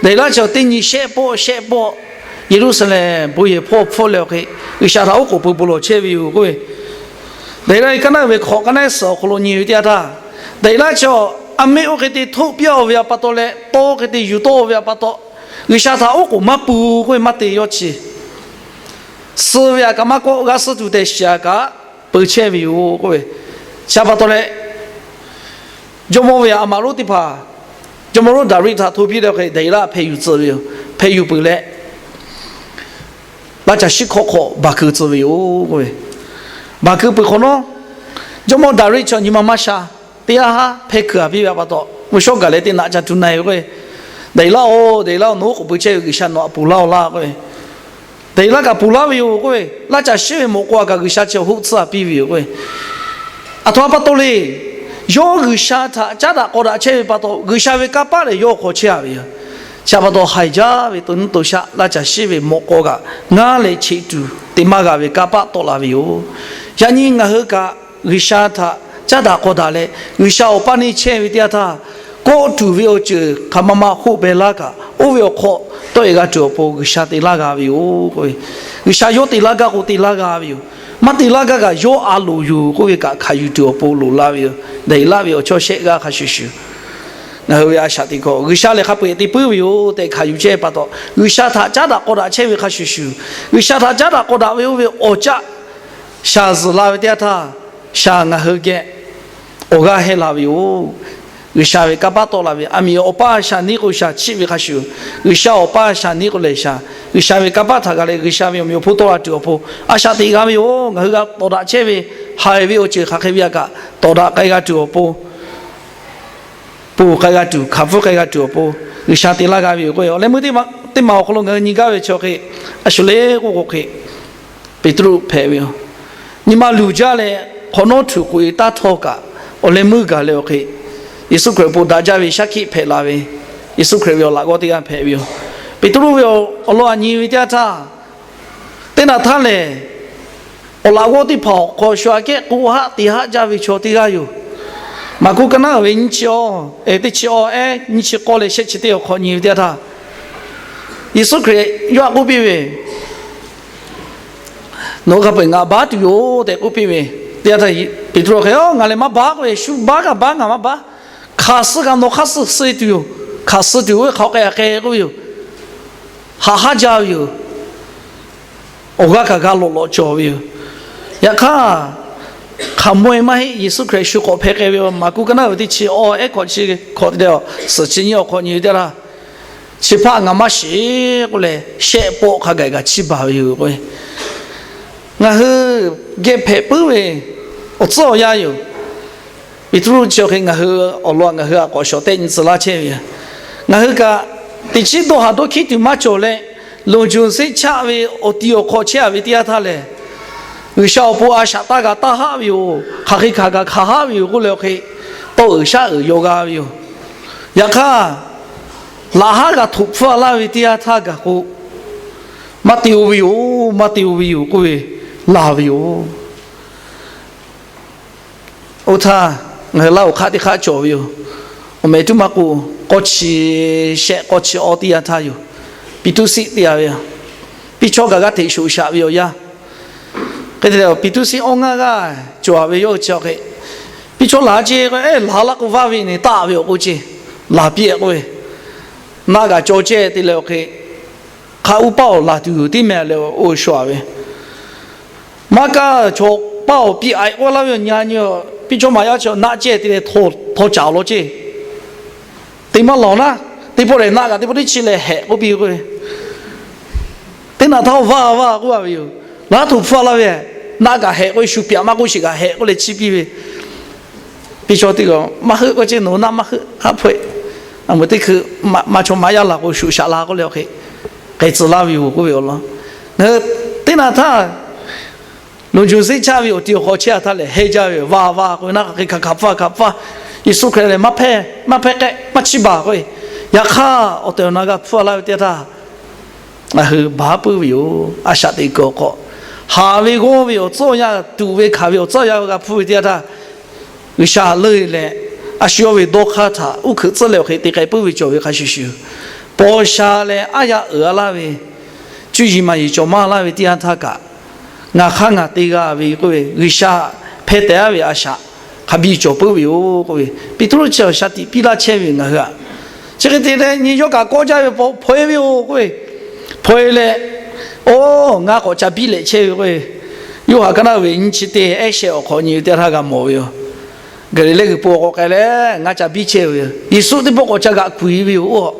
Daˍyeˍlaˆ chi teˇ nyi shehˆ pawˆ shehˆ pawˆ Yeˍruˆsaˍlehnˍ bon yehˬ hpawˇ hpfuhˆ leh awˬ hk'e, G'uiˬsha htaꞈ oˉ k'oˍ pui bon lawˬ chehˇ ve yoˬ k'oˆ ve, Daˍyeˍlaˆ kaˉ naˉ uiˍ ve hkawꞈ kaˉ naˉ suhˍ awˬ hk'aw lo nyi ve teˇ yanˇ htaˇ, Daˍyeˍlaˆ chi aˬ miˇ oˇ hk'e te htoˆ piˇ-a ve pa taw leh, tawˇ hk'e te yuˬ tawˆ ve pa taw, G'uiˬsha htaꞈ oˉ k'oˍ maˇ pui k'oˆ ve maˇ te yawˇ chi, suh ve htaꞈ kaꞈ maˇ kawˆ, g'a suh tuˬ tehꞈ shiˍ-a kaꞈ peu chehˇ ve yoˬ k'oˆ ve, chi pa taw leh, jawˇmawˇ ve aˬ maꞈ lonˉ teˇ hpaˍ jawˇmawˇ lonˉ Daˍriˆ htaꞈ hto piˇ leh awˬ hk'e Daˍyeˍlaˆ hpeh yuˬ tcuh ve yoˬ. Hpeh yuˬ peuˬ leh, laˇ caˬ shiˉ hkawˆ hk'aw baˬ keu tcuh ve yoˬ k'oˆ ve, baˬ keu peuˬ hk'awꞈ nawˉ, jawˇmawˇ Daˍriˆ chi nyi ma maˇ sha, teˇ haˉ haˉ hpehˇ keu-a piˇ ve pa taw, mvuhˇ shawˉ gaˬ leh teˇ naꞈ ca tu na-e ve k'o, Daˍyeˍlaˆ-oˬ, Daˍyeˍlaˆ-oˬ, nawˬ oˉ k'oˍ pui chehˇ ve G'uiˬsha nawˬ htaꞈ ponˬ laˇ-oˬ laˇ k'oˆ ve, Daˍyeˍlaˆ kaꞈ ponˬ laˇ ve yoˬ k'oˆ ve, laˇ caˬ shiˉ ve mawꞈ k'aw kaꞈ G'uiˬsha chi hoˆ tsuhˇ-a piˇ ve yoˬ k'oˆ ve, aˬ htoꞈ ma pa taw le. Yawˇ G'uiˬsha htaꞈ caˉ daꞈ k'aw daꞈ chehˇ ve pa taw, G'uiˬsha ve kanˇ paˆ lehˬ yawˇ awˬ hk'aw chehˇ-a ve yoˬ. Chi pa taw haiˬ jaˇ ve to nuˇ to shaˆ laˇ caˬ shiˉ ve mawꞈ k'aw kaꞈ ngaˇ leh cheꞈ tuˬ te maˇ g'a ve kanˇ paˆ tawˆ la ve yoˬ. Yaꞈ nyi ngaˬ hui kaꞈ G'uiˬsha htaꞈ caˉ daꞈ k'aw daꞈ leh G'uiˬsha awˬ paˇ neˇ chehˇ ve teˇ yanˇ htaˇ, kawˆ tuˬ ve awˬ ceuˬ hk'aˬ ma ma hoˆ beh laˇ kaꞈ, oˇ ve awˬ hk'aw tawˆ-e g'a tuˬ awˬ pon G'uiˬsha te laˇ g'a ve yoˬ k'oˆ ve, G'uiˬsha yawˇ te laˇ gaˇ k'o te laˇ g'a ve yoˬ. Maˇ te laˇ gaˇ kaꞈ yawˇ a loˍ yoˬ k'oˆ ve kaꞈ hkanˍ yuˬ tuˬ awˬ pon loˍ la ve yoˬ. Daˍyeˍlaˆ ve awˬ chawˇ shehˆ g'aˇ hk'a shuˍ shuˍ, ngaˬ hui ve a shaꞈ teꞈ hk'aw G'uiˬsha lehˬ hk'a peu-eˬ te puiˉ ve yoˬ tehꞈ hkanˍ yuˬ chehˇ pa taw, G'uiˬsha htaꞈ caˉ daꞈ k'aw daꞈ chehˇ ve hk'a shuˍ shuˍ, G'uiˬsha htaꞈ caˉ daꞈ k'aw daꞈ ve oˇ ve awˬ caˆ shaˍ zuhˬ la ve teˇ yanˇ htaˇ, shaˍ ngaˬ hui geh awˬ g'aˇ heh la ve yoˬ. G'uiˬsha ve kanˇ paˆ tawˆ la ve, aˬ miˍ awˬ paˇ shaˍ neˉ k'o shaˍ chiˆ ve hk'a shuˍ, G'uiˬsha awˬ paˇ shaˍ neˉ k'o lehˬ shaˍ, G'uiˬsha ve kanˇ paˆ htaꞈ g'a leh G'uiˬsha ve awˬ meꞈ awˬ hponˇ tawˆ la tuˬ awˬ pon a shaꞈ teꞈ g'a ve yoˬ. Ngaˬ hui g'a tawˍ daꞈ chehˇ ve haiˬ ve awˬ ceuˬ hk'aˬ hk'e ve htaꞈ kaꞈ tawˍ daꞈ k'ai g'a tuˬ awˬ pon, ponˬ k'ai g'a tuˬ, hkanˍ pfuhˇ k'ai g'a tuˬ awˬ pon G'uiˬsha te laˇ g'a ve yoˬ k'o, awˬ leh meuˇ teˇ maˬ awˬ hk'aw lo ngaˬ hui nyi gaˇ ve chi awˬ hk'e, a shu le k'oˆ k'o hk'e, Peˍtruˆ hpehꞈ ve yoˬ. Nyi ma luˬ jaˇ leh hk'awꞈ nawˉ htuꞈ k'oꞈ-e taˇ htawˇ kaꞈ, awˬ leh meuˇ gaˬ leh awˬ hk'e, Yeˍsuˆ Hkriꞈ awˬ pon daꞈ jaˇ ve shaˉ hkiˆ hpehꞈ la ve, Yeˍsuˆ Hkriꞈ ve awˬ laꞈ g'awˇ teˇ g'aˇ hpehꞈ ve yoˬ. Peˍtruˆ ve awˬ lawn a nyi ve teˇ yanˇ htaˇ, teˇ naꞈ htaˇ lehˬ, awˬ laꞈ g'awˇ teˇ hpaˍ awˬ hk'aw shu aꞈ kehˉ k'oˆ haˆ te haˆ jaˇ ve chaw teˇ g'aˇ yoˬ. Maˍkuˆ kaˉ naˉ ve nyiˇ chi awˇ, teˇ chi awˇ ehˉ nyiˇ chi k'awˇ leh shehˆ chi teˇ awˬ hk'aw nyi ve teˇ yanˇ htaˇ, Yeˍsuˆ Hkriꞈ yawˇ htaꞈ k'oˆ piˇ ve, Nawˬ hui hk'a peu-eˬ ngaˬ baˉ tuˬ yoˬ tehꞈ k'oˆ piˇ ve teˇ yanˇ htaˇ, Peˍtruˆ hk'e, Ngaˬ lehˬ maˇ baˉ k'oˆ ve, shu baˉ kaꞈ baˉ, ngaˬ maˇ baˉ. Hk'aˬ suh kaꞈ nawˬ hk'aˇ suh suh-e tuˬ yoˬ. Hk'aˬ suh tuˬ oˇ ve hk'aˬ hk'e a k'ai k'oˆ ve yoˬ. Haꞈ haˉ jaˇ ve yoˬ. Awˬ g'aˇ kaꞈ g'a lawꞈ lawꞈ cawˬ ve yoˬ. Yaꞈ hk'aˇ, hk'aˬ maweh maˇ heˆ. Yeˍsuˆ Hkriꞈ shu k'awꞈ hpeh k'ai ve, Maˍkuˆ kaˉ naˉ ve teˇ chi awˇ ehˉ hkawꞈ chi hkawꞈ te leh suhˍ chi nyiˇ awˬ hk'awꞈ nyi ve teˇ yanˇ htaˇ, Chi hpaˇ ngaˬ maˇ shiˍ k'oˆ leh, shehˆ pawˆ hk'a gaˬ gaˬ chiˇ baˬ ve yoˬ k'o, ngaˬ hui geh hpehꞈ puiˉ ve awˬ tcuhˉ awˬ yanˇ yoˬ. Peˍtruˆ chi awˬ hk'e ngaˬ hui awˬ lawn ngaˬ hui a k'awꞈ shawˍ tehˆ nyi tcuh laˇ chehˇ ve yoˬ. Ngaˬ hui kaꞈ teꞈ chiˉ dawˇ haˍ dawˇ hkiˉ tuˬ maˇ cawˬ leh, loˍ juˬ seˆ chaˆ ve awˬ ti awˬ hk'aw chehˇ-a ve teˇ yanˇ htaˇ lehˬ, G'uiˬsha awˬ pon a shaꞈ taˇ g'a taˇ haˆ ve yoˬ. Hk'aˬ hk'e hkanˍ kaꞈ hkanˍ haˆ ve yoˬ k'oˆ leh awˬ hk'e, tawˇ uiˍ shaˉ uiˍ yaw g'a ve yoˬ. Yaꞈ hk'aˇ, laꞈ haˉ g'a htoꞈ hpfuhˇ laˇ ve teˇ yanˇ htaˇ gaˬ k'o, Maˇ te-o ve yoˬ, maˇ te-o ve yoˬ k'oˆ ve laˬ ve yoˬ. Oˇ htaˇ, ngaˬ hui Laˇ huˍ hk'aˆ teˇ hk'aˆ cawˬ ve yoˬ. Awˬ meh tuˉ maˇ k'oˆ, k'awˇ chi shehˆ k'awˇ chi awˇ teˇ yanˇ htaˇ yoˬ. Piˍtuˇsiˆ teˇ g'aˇ ve, piˇ chawˇ kaꞈ g'aˇ hteꞈ shoꞈ shaꞈ ve awˬ yanˇ. Hk'e te leh, Piˍtuˇsiˆ awˇ ngaˇ g'aˇ cawˬ ve yawˇ hui chi awˬ hk'e, piˇ chawˇ laˬ ceˇ k'o, eˉ, laˬ laˇ k'o vaˇ ve ne taˆ ve awˬ k'oˆ ceˇ, laˬ piˇ-eˬ k'oˆ ve, naˆ kaꞈ caw cehˇ te leh awˬ hk'e, hk'a uˉ paˇ awˬ laˬ tuˬ yoˬ tiˉ meh leh oˇ shu-a ve. Maˇ kaˇ chaw paˇ awˬ piˇ aiꞈ k'oˆ laˇ ve awˬ nyi nyi, piˇ chawˇ maꞈ yaˇ chi naˆ cehˇ te leh htaw caˍ law ceˇ. Te maˇ lawˬ naˉ, teˇ pawˆ lehˬ naˆ kaꞈ teˇ pawˆ teˇ chi leh hehꞈ k'oˆ piˇ k'oˆ ve, teˇ naꞈ htaˇ vaˇ vaˇ k'oˆ-a ve yoˬ. Laˇ htoꞈ hpfuhˇ laˇ ve, naˆ kaꞈ hehꞈ k'oˆ ve, shu piꞈ maˇ k'oˆ sheˍ kaꞈ hehꞈ k'oˆ leh chiˇ piˇ ve, piˇ chawˇ teˇ g'aˇ maˇ heuˆ k'oˆ ceˇ, nawˬ naˆ maˇ heuˆ haˉ hpaweh. A meuꞈ teˇ hkui maˇ chawˇ maˇ yaˇ laˬ k'o shuˍ shaꞈ la k'oˆ leh awˬ hk'e, k'ai tcuh laˇ ve yoˬ k'oˆ ve awˬ lawn. Ngaˬ hui teˇ naꞈ htaˇ, loˍ juˬ zeˆ chaˇ ve awˬ ti awˬ hk'aw chehˇ-a htaˇ lehˬ, heˆ jaˇ ve yoˬ. Vaˇ vaˇ k'oˆ ve, naˆ hk'aˬ hk'e hkanˍ hkanˍ hpfuhˇ hkanˍ hpfuhˇ, Yeˍsuˆ Hkriꞈ lehˬ maˇ hpehˇ maˇ hpehˇ k'ehˆ maˇ chiˇ baˬ k'oˆ ve, yaꞈ hk'aˇ awˬ tehˬ awˬ na g'a hpfuhˇ laˇ ve teˇ yanˇ htaˇ, ngaˬ hui baˬ puiˉ ve yoˬ. A shaꞈ teꞈ kuiˬ awˬ hk'aw, haˍ ve g'awˇ ve awˬ tcuhˉ awˬ yanˇ, tuꞈ ve hkanˍ ve awˬ tcuhˉ awˬ yanˇ g'a hpfuhˇ ve teˇ yanˇ htaˇ, G'uiˬsha leuˆ leh, a shu yawˇ ve dawˇ hk'aˇ htaꞈ uˉ hkeuꞈ tcuhˉ leh awˬ hk'e te k'ai puiˉ ve cawˬ ve hk'a shuˍ shuˍ, paw sha leh aˉ yaˇ uiˍ-a laˇ ve, cuˇ yiˍ maˍ yiˍ cawˬ maˇ laˇ ve teˇ yanˇ htaˇ kaꞈ, ngaˬ hk'aˇ ngaˬ te g'a ve k'oˆ ve, G'uiˬsha hpehˇ tehꞈ-a ve a shaꞈ hk'a biˇ cawˬ puiˉ ve yoˬ k'oˆ ve, Peˍtruˆ chi awˬ shaˍ tiꞈ piˇ laˇ chehˇ ve yoˬ ngaˬ hui-a. Chi hk'e te leh nyi yawˇ kaꞈ kawˆ jaˇ ve pa hpaw-e ve yoˬ k'oˆ ve, hpaw-e leh, oˇ, ngaˬ k'awꞈ ca biˇ lehꞈ chehˇ ve k'oˆ ve, Yoˇhanˬ ka naˆ ve nyiˇ chi teˇ ehˉ shehˆ awˬ hk'awꞈ nyi ve teˇ yanˇ htaˇ g'a mawˬ ve yoˬ. Gaˍliˍlehˇ g'uiˬ po k'awꞈ k'ai leh ngaˬ ca biˇ chehˇ ve yoˬ. Yeˍsuˆ teˇ pawˆ k'awꞈ ca g'aꞈ kuiˬ ve yoˬ. Oˇ,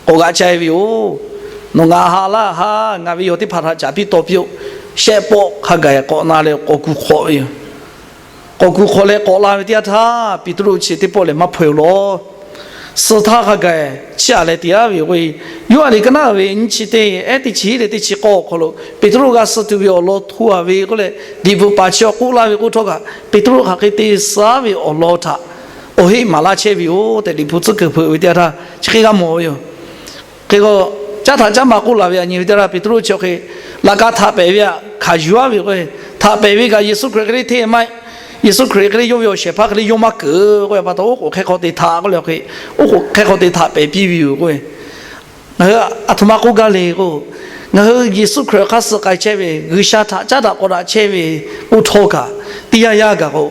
k'awꞈ g'aꞈ ca-e ve yoˬ. Nawˬ ngaˬ haꞈ laˇ haˉ, ngaˬ ve yawˬ teˇ hpaˍ htaꞈ caˍ piˇ taw piˇ-oˆ. Shehˆ pawˆ hk'a gaˬ k'awꞈ na leh k'awꞈ kuˬ hk'awꞈ ve yoˬ. K'awꞈ kuˬ hk'awꞈ leh k'awꞈ la ve teˇ yanˇ htaˇ, Peˍtruˆ chi teˇ pawˆ lehˬ maˇ hpaw-e law. Suh htaˇ hk'a gaˬ chiˇ aꞈ leh te-a ve yoˬ k'o, Yoˇhanˬ liꞈ ka naˆ ve nyiˇ chi teˇ ehˉ teˇ chi hiˉ leh teˇ chi k'awˇ awˬ hk'aw lo Peˍtruˆ g'a suh tuˬ ve awˬ lawn hto-a ve k'oˆ leh, liꞈ bvuhꞈ paˍ chi awˬ k'oˆ laˇ ve k'oˆ htawˇ kaꞈ, Peˍtruˆ hk'aˬ hk'e te suh-a ve awˬ lawn htaꞈ awˬ heˆ maˍ laˇ chehˇ ve yoˬ tehꞈ, liꞈ hpu tcuhˉ kuiˬ hpeuꞈ ve teˇ yanˇ htaˇ chi hk'e g'a mawˬ ve yoˬ. Hk'e k'o, caˉ htaꞈ caˉ ma k'oˆ laˬ ve a nyi ve teˇ yanˇ, Peˍtruˆ chi awˬ hk'e laꞈ ka htaꞈ pehˍ ve htaꞈ hkanˍ yuˬ-a ve yoˬ k'o, htaꞈ pehˍ ve kaꞈ Yeˍsuˆ Hkriꞈ hk'e le hteˇ maˇ heˆ. Yeˍsuˆ Hkriꞈ hk'e le yawˇ ve awˬ shehˍ hpaˇ hk'e le yawˇ maˇ keunˍ k'oˆ ve pa taw, oˉ k'oˍ hk'e hk'aw te htaꞈ k'oˆ leh awˬ hk'e, oˉ k'oˍ hk'e hk'aw te htaꞈ pehˍ piˇ ve yoˬ k'oˆ ve, ngaˬ hui aˬ htoꞈ ma k'oˆ gaˇ le k'o, ngaˬ hui Yeˍsuˆ Hkriꞈ awˬ hk'aˇ suh k'ai chehˇ ve, G'uiˬsha htaꞈ caˉ daꞈ k'aw daꞈ chehˇ ve k'oˆ htawˇ kaꞈ, teˇ yanˇ yanˇ gaˬ k'o,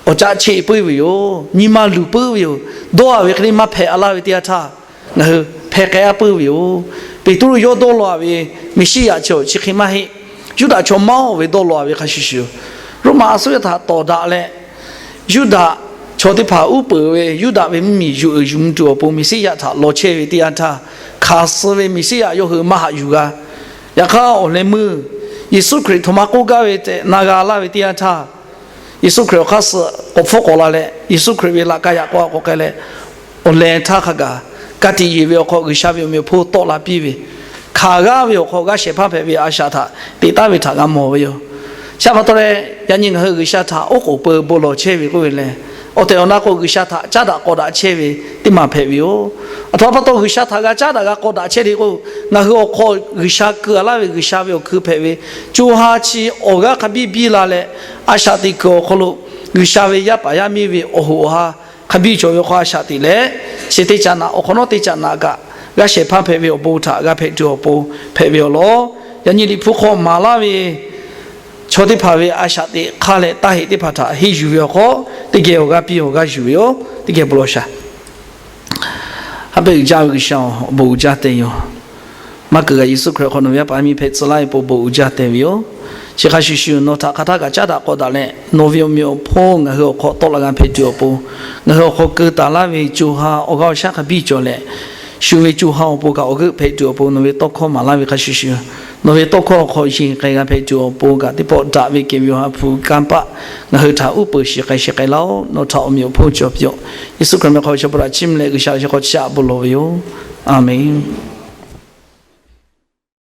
awˬ caˆ cheˆ puiˉ ve yoˬ. Nyi ma luˬ puiˉ ve yoˬ. Dawˇ-a ve hk'e le maˇ hpehꞈ-a laˇ ve teˇ yanˇ htaˇ, ngaˬ hui hpehꞈ k'ai-a puiˉ ve yoˬ. Peˍtruˆ yawˇ dawˇ law-a ve Meˍsiˉyaꞈ chi awˬ chi hk'e maˇ heˆ. Yuˇdaꞈ chaw maˇ-oˬ ve dawˇ law-a ve hk'a shuˍ shuˍ, Roˉmaꞈ a suˉ ve htaꞈ tawˍ daꞈ leh, Yuˇdaꞈ chaw teˇ hpaˍ uˉ peunˍ ve, Yuˇdaꞈ ve mvuhˇmiˬ yuˬ uiˍ yuˬ mvuh tuˬ awˬ pon Meˍsiˉyaꞈ htaꞈ law chehˇ ve teˇ yanˇ htaˇ, hkanˍ suh ve Meˍsiˉyaꞈ yawˇ hui maˇ haꞈ yuˬ g'a. Yaꞈ hk'aˇ, awˬ leh meuˇ Yeˍsuˆ Hkriꞈ htoꞈ ma k'oˆ gaˇ ve tehꞈ na g'a laˇ ve teˇ yanˇ htaˇ, Yeˍsuˆ Hkriꞈ awˬ hk'aˇ suh k'awꞈ hpfuhˇ k'awꞈ la leh, Yeˍsuˆ Hkriꞈ ve laꞈ ka yaꞈ k'aw k'awꞈ k'ai leh, awˬ leh htaˇ hk'a gaˬ ka tiꞈ yeˬ ve awˬ hk'aw G'uiˬsha ve awˬ meꞈ awˬ hponˇ tawˆ la piˇ ve, hkanˍ g'aˇ ve awˬ hk'aw g'aˇ shehˍ hpaˇ hpehꞈ ve a shaꞈ htaꞈ teꞈ taˉ ve htaꞈ g'a mawˬ ve yoˬ. Chi pa taw leh, yaꞈ nyi ngaˬ hui G'uiˬsha htaꞈ oˉ k'oˍ pui bon lawˬ chehˇ ve k'oˆ ve lehˬ, awˬ tehˬ awˬ na k'o G'uiˬsha htaꞈ caˉ daꞈ k'aw daꞈ chehˇ ve teˇ maˬ hpehꞈ ve yoˬ. Aˬ htoꞈ ma pa taw G'uiˬsha htaꞈ g'a caˉ daꞈ g'a k'aw daꞈ chehˇ le k'o, ngaˬ hui awˬ hk'aw G'uiˬsha keu-a laˇ ve G'uiˬsha ve awˬ hkui hpehꞈ ve, co ha chi awˬ g'aˇ hk'a biˇ biˇ la leh, a shaꞈ teꞈ kuiˬ awˬ hk'aw lo G'uiˬsha ve yaˇ paˍ yaˇ miˇ ve awˬ hoꞈ awˬ ha hk'a biˇ cawˬ ve awˬ hk'aw a shaꞈ teꞈ leh, chi teˇ caꞈ naꞈ awˬ hk'awꞈ nawˉ teˇ caꞈ naꞈ kaꞈ g'aˇ shehˍ hpaˇ hpehꞈ ve awˬ bon htaꞈ g'a hpehꞈ tuˬ awˬ pon hpehꞈ ve awˬ lawn, yaꞈ nyi Liꞈ hpu hk'aw maˍ laˇ ve chaw teˇ hpaˍ ve a shaꞈ teꞈ hk'aˇ leh taˇ heˆ teˇ hpaˍ htaꞈ henˇ yuˬ ve awˬ hk'aw, teˇ geh awˬ g'aˇ piˇ awˬ g'aˇ yuˬ ve yoˬ. Teˇ geh bon lawˬ shaˍ. Haˉ pehˇ uiˍ jaˇ ve G'uiˬsha-oˬ, awˬ bon uiˍ jaˇ te yoˬ. Maˇ keunˍ g'a Yeˍsuˆ Hkriꞈ hk'aw nawˬ ve yaˇ paˍ yaˇ miˇ hpehꞈ tcuh laˇ ve pon bon uiˍ jaˇ te ve yoˬ. Chi hk'a shuˍ shuˍ nawˬ htaꞈ hk'aˬ htaˇ kaꞈ caˉ daꞈ k'aw daꞈ leh, nawˬ ve awˬ meꞈ awˬ hponˇ ngaˬ hui awˬ hk'aw tawˆ la g'a hpehꞈ tuˬ awˬ pon, ngaˬ hui awˬ hk'aw keu taˍ laˇ ve co ha awˬ g'aˇ awˬ shaˉ hk'a biˇ cawˬ leh, shu ve co ha awˬ pon kaꞈ awˬ g'euˆ hpehꞈ tuˬ awˬ pon nawˬ ve tawˇ hkawˇ maˍ laˇ ve hk'a shuˍ shuˍ, nawˬ ve tawˇ hkawˇ awˬ hk'aw yeˬ k'ai g'a hpehꞈ tuˬ awˬ pon kaꞈ teˇ pawˆ daꞈ ve kehˬ ve awˬ ha hpu kanˇ paˆ ngaˬ hui htaꞈ uˉ peunˍ shiˍ k'ai shiˍ k'ai laˇ-oˆ. Nawˬ htaꞈ awˬ meꞈ awˬ hponˇ cawˬ piˇ-oˆ. Yeˍsuˆ Hkriꞈ meh hk'aw chaw pa taꞈ chiˇ mvuh leh G'uiˬsha chi hk'aw chiˇ aꞈ bon lawˬ ve yoˬ. A menˬ.